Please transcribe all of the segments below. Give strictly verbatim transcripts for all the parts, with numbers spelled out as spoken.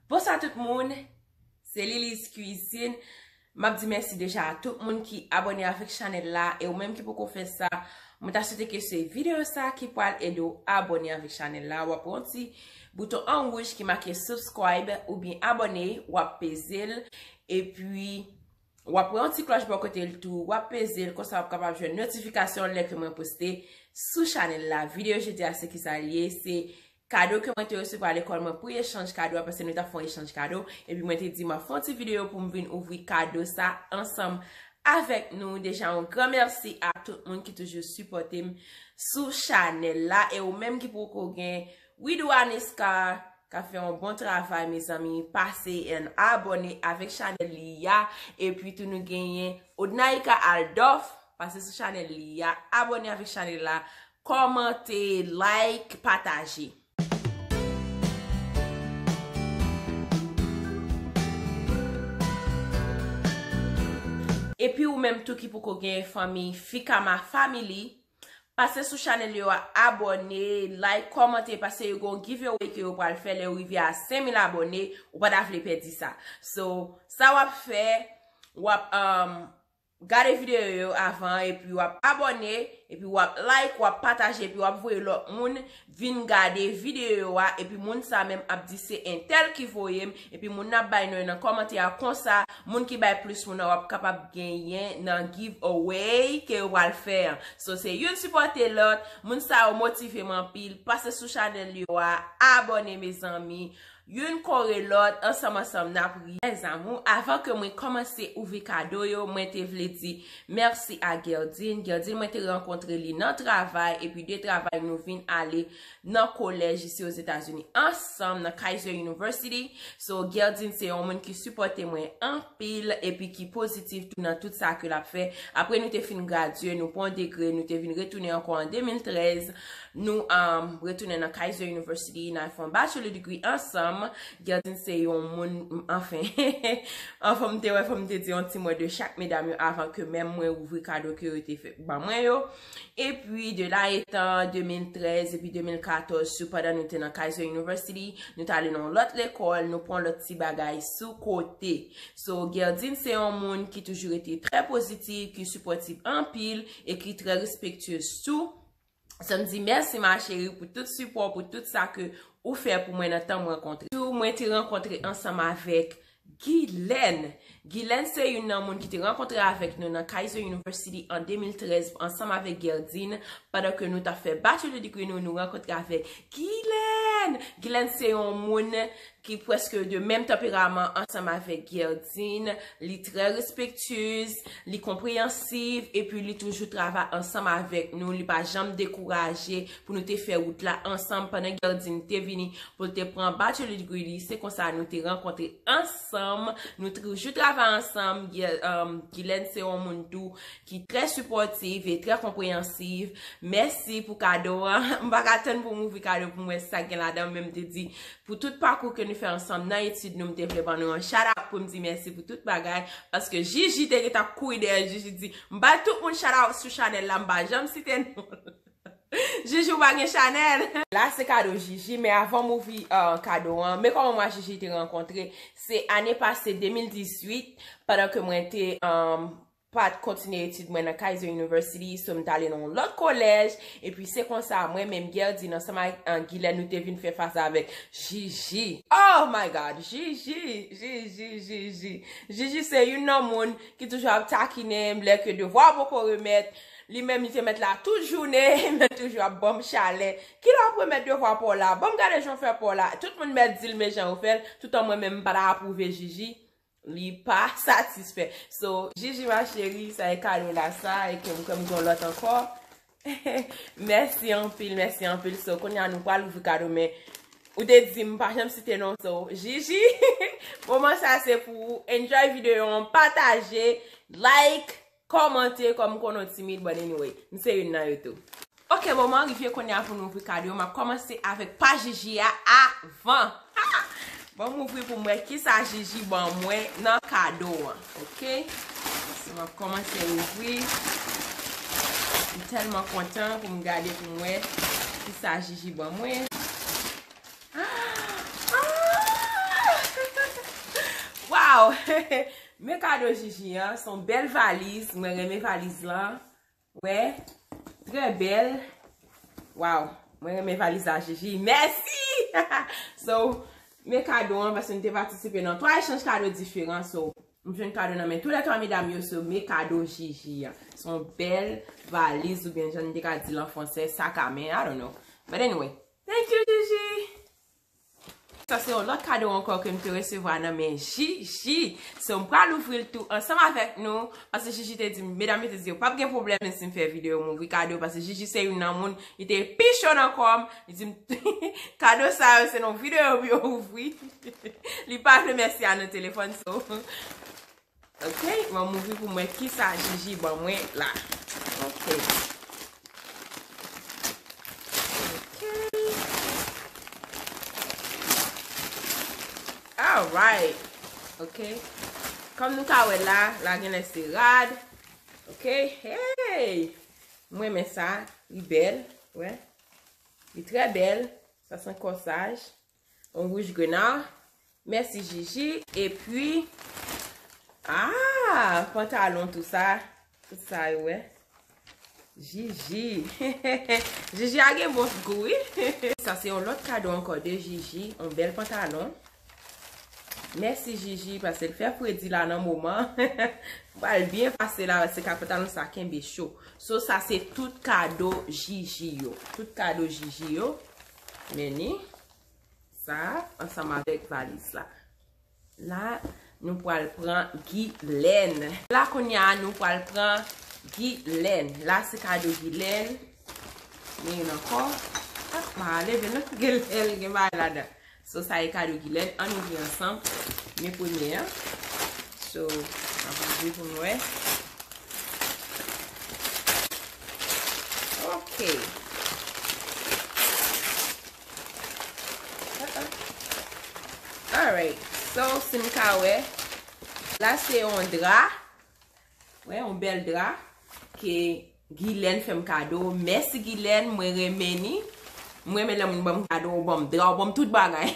Bonswa tout moun, se Lily's Cuisine. M ap di mèsi deja a tout moun ki abòne avèk chanèl la, e ou menm ki poko fè sa, mwen ta swete ke se videyo sa ki pral ede w abòne avèk chanèl la. W ap wè yon ti bouton an wouj ki make subscribe oubyen abòne, w ap peze l, epi w ap wè yon ti klòch bò kote l tou, w ap peze l, konsa w ap kapab jwenn notifikasyon lè ke mwen poste sou chanèl la. Videyo jodi a se kisa l ye, se kado ke mwen te resevwa lekòl mwen pou echanj kado a, paske nou t ap fè yon echanj kado, epi mwen te di m ap fè yon ti videyo pou m vin ouvri kado sa ansanm avèk nou. Deja, yon gran mèsi a tout moun ki toujou sipòte m sou chanèl la, e ou menm ki poko gen Widou Aniska, k ap fè yon bon travay, mezanmi, pase and abòne avèk chanèl li a, epi tou nou genyen Odnaika Aldorf, pase sou chanèl li a, abòne avèk chanèl la, kòmante, like, pataje. Epi ou menm tou ki poko gen fanmi Fikama Family, pase sou chanèl yo a, abòne, like, kòmante, paske yo gon giveaway ke yo pral fè lè yo rive a senk mil abòne, ou pa ta vle pèdi sa. So, sa w ap fè, w ap, um, gade videyo yo avan, epi w ap abòne, epi w ap like, w ap pataje, epi w ap voye lòt moun vin gade videyo a, epi moun sa menm ap di se entèl ki voye m, epi moun nan ap bay non yo nan kòmantè a, konsa, moun ki bay plis moun nan, w ap kapab genyen nan giveaway ke yo pral fè an. So, se youn sipòte lòt, moun sa yo motive m anpil, pase sou chanèl yo a, abòne, mezanmi, youn kore lòt, ansanm, ansanm, n ap rive. Mes amours, avan ke mwen kòmanse ouvri kado yo, mwen te vle di mèsi a Gerdine. Gerdine, mwen te rankontre li nan travay, epi de travay, nou vin ale nan kolèj isi Ozetazini ansanm, nan Kaiser University. So, Gerdine se yon moun ki sipòte mwen anpil, epi ki pozitif tou nan tout sa ke l ap fè. Apre nou te fin gradye, nou pran degre, nou te vin retounen ankò an de mil trèz. Nou, um, retounen nan Kaiser University, n al fè yon bachelor degree ansanm. Gerdine se yon moun, anfen, anfen, m te wè, fò m te di yon ti mo de chak medam yo avan ke menm mwen ouvri kado ke yo te fè ban mwen yo. Epi, de la etan de mil trèz epi de mil katòz, sou pandan nou te nan Kaiser University, nou t ale nan yon lòt lekòl, nou pran lòt ti bagay sou kote. So, Gerdine se yon moun ki toujou rete trè pozitif, ki sipòtif anpil e ki trè respektyez tou. So, m di mèsi, ma chérie, pou tout sipò, pou tout sa ke ou fè pou mwen nan tan m rankontre. Tou, mwen te rankontre ansanm avèk Guylaine. Guylaine se youn nan moun ki te rankontre avèk nou nan Kaiser University an de mil trèz ansanm avèk Gerdine, pandan ke nou t ap fè bachelor degree nou, nou rankontre avèk Guylaine. Guylaine se yon moun ki prèske de menm tanperaman ansanm avèk Gerdine. Li trè respektyez, li konpreyansiv, epi li toujou travay ansanm avèk nou. Li pa janm dekouraje pou nou te fè wout la ansanm pandan Gerdine te vini pou l te pran bachelor degree li. Se konsa nou te rankontre ansanm, nou toujou travay ansanm. Gil-, um, Guylaine se yon moun tou ki trè sipòtif e trè konpreyansiv. Mèsi pou kado an. M pa ka tann pou m ouvri kado pou m wè sa k gen ladan, men m te di, pou tout pakou ke nou fè ansanm nan etid nou, m te vle ban nou yon shout out pou m di mèsi pou tout bagay, paske Gigi te gentan ap kouri dèyè Gigi di, m bay tout moun shout out sou chanèl la, m pa janm site non. Gigi, ou pa gen chanèl? La se kado Gigi, men avan m ouvri, uh, kado an, men kòman mwen ak Gigi te rankontre, se ane pase, de mil dizuit, pandan ke mwen te, um, pa t kontinye etid mwen nan Kaiser University, so m t ale nan yon lòt kolèj, epi se konsa, mwen menm, Gerdine, ansanm ak, uh, Guylaine, nou te vin fè fas avèk Gigi. Oh my God, Gigi, Gigi, Gigi. Gigi se youn nan moun ki toujou ap takinen m lè ke devwa poko remèt. Li menm, li te mèt la tout jounen, men toujou ap ban m chalè. Kilè w ap remèt devwa pa w la? Ban m gade jan w fè pa w la. Tout moun mèt di l men jan yo fè l, toutan mwen menm m pa ta apwouve Gigi. Li pa satisfè. So, Gigi ma chérie, sa e kado la sa, e ke m kwè m gen yon lòt ankò. Mèsi anpil, mèsi anpil. So, kounye a nou pral ouvri kado, men ou te di m pa janm site non. So, Gigi, moman sa se pou ou. Enjoy videyo an, pataje, like, kòmante, kòm m konnen w timid, but anyway, m se youn nan yo tou. Ok, moman rive kounye a pou nou ouvri kado yo. M ap kòmanse avèk pa Gigi a avan. Bon, m ouvri pou m wè kisa Gigi ban mwen nan kado an. Ok? So, m ap kòmanse ouvri. M tèlman kontan pou m gade pou m wè kisa Gigi ban mwen. Ah! Men kado Jiji an, se yon bèl valiz. Mwen renmen valiz lan. Wè, trè bèl. Waw, mwen renmen valiz la, Jiji. Mèsi! So, men kado an, paske m te patisipe nan twa echanj kado diferan. So, m jwenn kado nan men toulètwa medam yo, so, men kado Jiji an. Se yon bèl valiz, oubyen jan n te ka di l an fransè, sak a men, I don't know. But anyway, thank you, Jiji! Sa se yon lòt kado ankò ke m te resevwa nan men Jiji. So, m pral ouvri l tou ansanm avèk nou. Paske Jiji te di m, medam yo te di yo p ap gen pwoblèm si m fè videyo m ouvri kado. Paske Jiji se youn nan moun, li te pi cho nan kò m. Li di m, kado sa yo se nan videyo pou yo ouvri. Li pa vle mèsi a nan telefòn, so. Ok, mwen ouvri pou mwen kisa Jiji ban mwen la. Ok. Ok. Alright. Ok. Kòm nou ka wè la, la genlè se rad. Ok. Hey! Mwen renmen sa. Li bèl. Wè. Li trè bèl. Sa se yon kòsaj. Yon wouj grenad. Mèsi Jiji. Epi, ah, pantalon tou sa. Tout sa yo, wè. Jiji. Jiji a gen bon gou, wi. Sa se yon lòt kado ankò de Jiji. Yon bèl pantalon. Mèsi Jiji, paske l fè fredi la nan moman. M pral byen pase la, se ka pantalon sa kenbe cho. So, sa se tout kado Jiji yo. Tout kado Jiji yo. Men ni. Sa, ansanm avèk valiz la. La, nou pral pran Gilèn. La, kounye a, nou pral pran Gilèn. La, se kado Gilèn. Men youn ankò. Ah, m a leve non, gen lè l gen bagay ladan. So, sa e kado Gilèn. Ann ouvri ansanm. Men premye an. So, n ap ouvri pou n wè. Ok. Alright. So, si n ka wè, la se yon dra. Wè, yon bèl dra ke Gilèn fè m kado. Mèsi Gilèn, mwen renmen ni. Mwen renmen lè moun ban m kado, ou ban m dra, ou ban m tout bagay.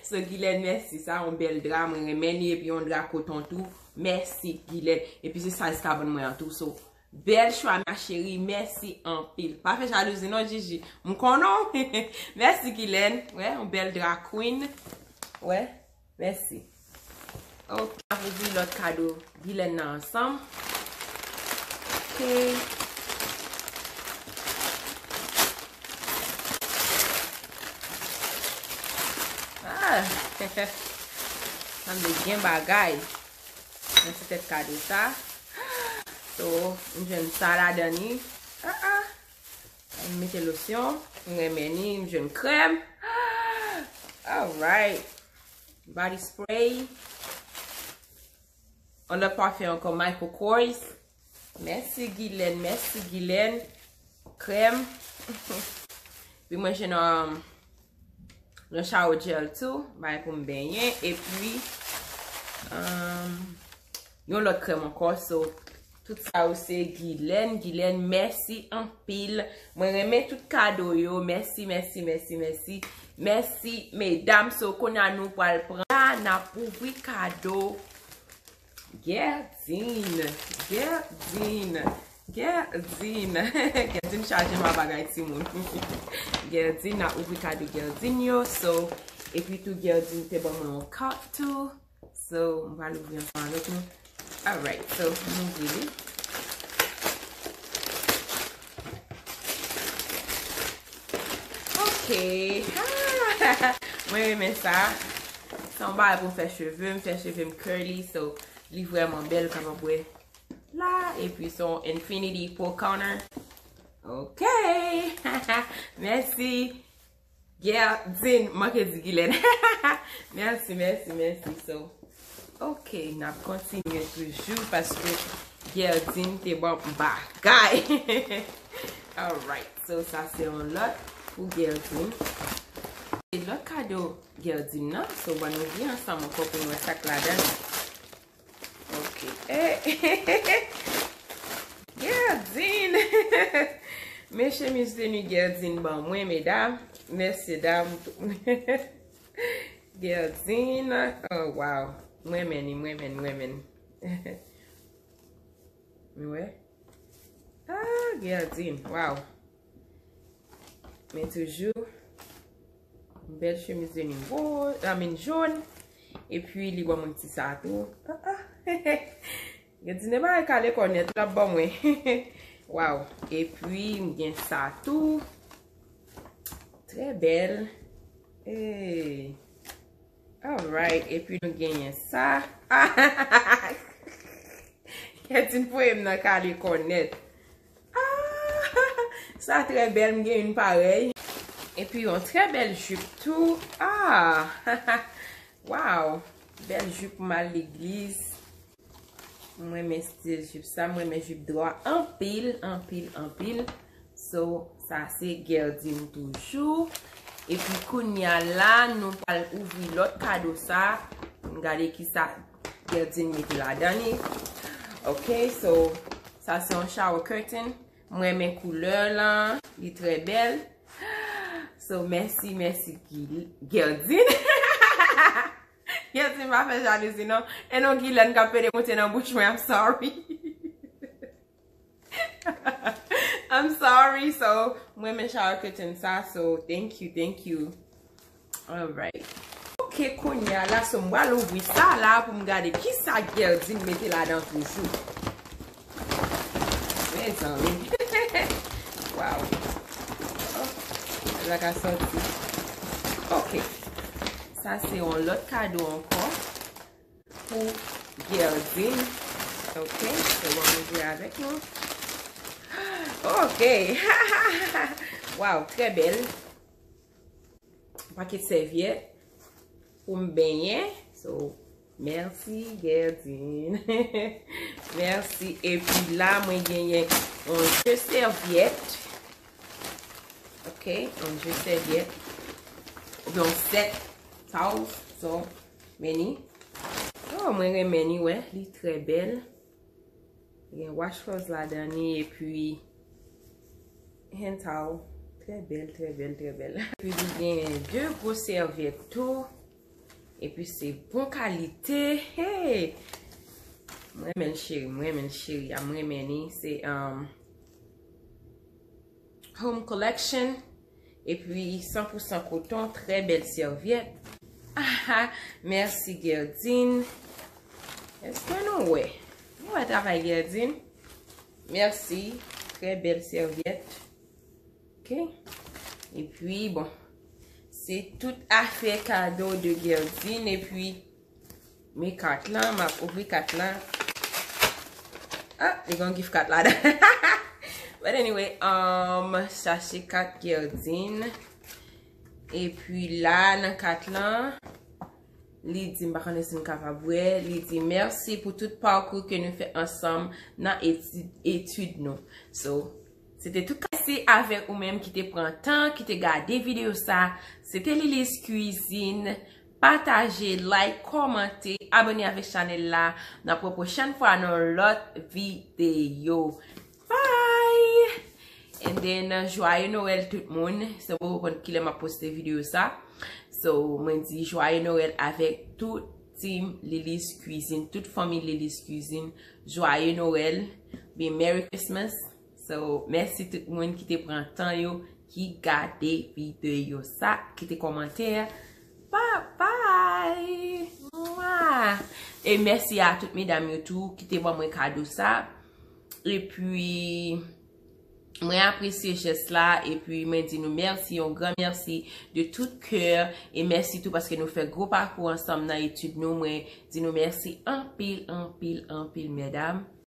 So, Gilèn, mèsi. Sa yon bèl dra, mwen renmen ni. Epi yon dra koton tou. Mèsi, Gilèn. Epi se sa li ta ban mwen an tou. So, bèl chwa, ma chérie. Mèsi anpil. Pa fè jalouzi non, Jiji. M konnen w. Mèsi, Gilèn. Wè, yon bèl dra queen. Wè, mèsi. Ok, n ap ouvri lòt kado Gilèn nan ansanm. Ok. Ah, sanble gen bagay. Nan ti tèt kado sa. So, m jwenn sa ladan li. Ah, ah. M mete losyon. M renmen li. M jwenn krèm. Alright. Body spray. Yon lòt pafen ankò, Michael Kors. Mèsi, Gilèn. Mèsi, Gilèn. Krèm. Pi mwen jwenn, um, yon shower gel tou, bagay pou m benyen. Epi, um, yon lòt krèm ankò. So, tout sa yo se Gilèn. Gilèn, mèsi anpil. Mwen renmen tout kado yo. Mèsi, mèsi, mèsi, mèsi. Mèsi, medam. So, kounye a nou pral pran. La, n ap ouvri kado. Gerdine, Gerdine, Gerdine. Gerdine chaje m a bagay timoun. Gerdine, n a ouvri kado Gerdine yo. So, epi tou Gerdine te ban mwen yon kat tou. So, m pral ouvri ansanm avèk nou. Alright, so, m ouvri li. Ok. Ah! Mwen renmen sa. Se yon bagay pou m fè cheve m, fè cheve m curly, so li vrèman bèl, kapab wè la. Epi se yon Infinity Pro Counter. Ok. Mèsi. Gerdine, manke di Gilèn. Mèsi, mèsi, mèsi. So, ok, n ap kontinye toujou paske Gerdine te ban m bagay. Alright, so sa se yon lòt pou Gerdine. E lòt kado Gerdine nan, so ban nou vin ansanm ankò pou nou wè sa k ladan l. Ok. Eh, Gerdine! Men chemiz de nwi Gerdine ban mwen, medam. Mesye dam. Gerdine. Oh, wow. M renmen li, m renmen, m renmen. Ou wè? Ah, Guerdin, wow. Men toujou, bèl chemiz de nuit woz, I mean, jòn. Epi li ban mwen ti sa tou. Ah, ah. Guerdin, e bagay kale kò nèt, l ap ban mwen. Wow. Epi m gen sa tou. Trè bèl. Hey. Alright. Epi nou genyen sa. Guerdin voye m nan kale kò nèt. Ah, sa trè bèl, m gen youn parèy. Epi yon trè bèl jip tou. Ah, wow, bèl jip pou m al legliz. M renmen stil jip sa, m renmen jip dwa anpil, anpil, anpil. So, sa se Guerdin toujou. Epi kounya la, nou pral ouvri lòt kado sa. Pou n gade kisa Guerdin mete ladan li. Ok, so, sa se yon shower curtain. M renmen koulè lan, li trè bèl. So, mèsi, mèsi, Guerdin. Guerdin pa fè jalouzi non. E non, Guilaine k ap pede monte nan bouch mwen, I'm sorry. I'm sorry, so, mwen men shower curtain sa, so, thank you, thank you. Alright. Ok, kounye a la, so, m pral ouvri sa la pou m gade kisa Guerdin mete ladan toujou. Mezanmi. Wow. Oh, sa ka sòti. Ok. Sa se yon lòt kado ankò pou Guerdin. Ok, so bon, nou jwe avèk nou. Ok. Wow, trè bèl. Pakèt sèvyèt pou m benyen. So, mèsi, Guerdin. Mèsi. Epi la, mwen genyen yon je sèvyèt. Ok, yon je sèvyèt. Oubyen yon sèt towels. So, many. Oh, mwen renmen li, wè. Li trè bèl. Gen washcloth ladan li, epi hand towel. Trè bèl, trè bèl, trè bèl. Epi li gen de gwo sèvyèt tou. Epi se bon kalite. Hey! Mwen renmen l cheri, mwen renmen l cheri. A, mwen renmen li. Se, um, Home Collection. Epi san pou san koton, trè bèl sèvyèt. Ah, mèsi, Guerdin. Èske nou wè? Nou wè travay Guerdin? Mèsi. Trè bèl sèvyèt. Ok. Epi, bon. Se tout afè kado de Guerdin. Epi, men kat lan, m ap ouvri kat lan. Ah, li gen yon gift card ladan. But anyway, um, sa se kat Guerdin. Epi la, nan kat lan, li di, m pa konnen si n kapab wè, li di, mèsi pou tout pakou ke nou fè ansanm nan etid, etid nou. So, se te tout. Mèsi avèk ou menm ki te pran tan, ki te gade videyo sa. Se te Lily's Cuisine. Pataje, like, kòmante, abòne avèk chanèl la. N ap wè pwochèn fwa nan lòt videyo. Bye! And then, uh, joyeux Noël tout moun. Se mwen konn kilè m ap poste videyo sa. So, mwen di joyeux Noël avèk tout team Lily's Cuisine, tout fanmi Lily's Cuisine. Joyeux Noël, byen Merry Christmas. So, mèsi tout moun ki te pran tan yo, ki gade videyo sa, ki te kòmante. Bye bye! Mwah! E mèsi a tout medam yo tou ki te ban mwen kado sa. Epi, mwen apresye jès la, epi mwen di nou mèsi, yon gran mèsi de tout kè, e mèsi tou paske nou fè gwo pakou ansanm nan etid nou. Mwen di nou mèsi anpil, anpil, anpil, medam.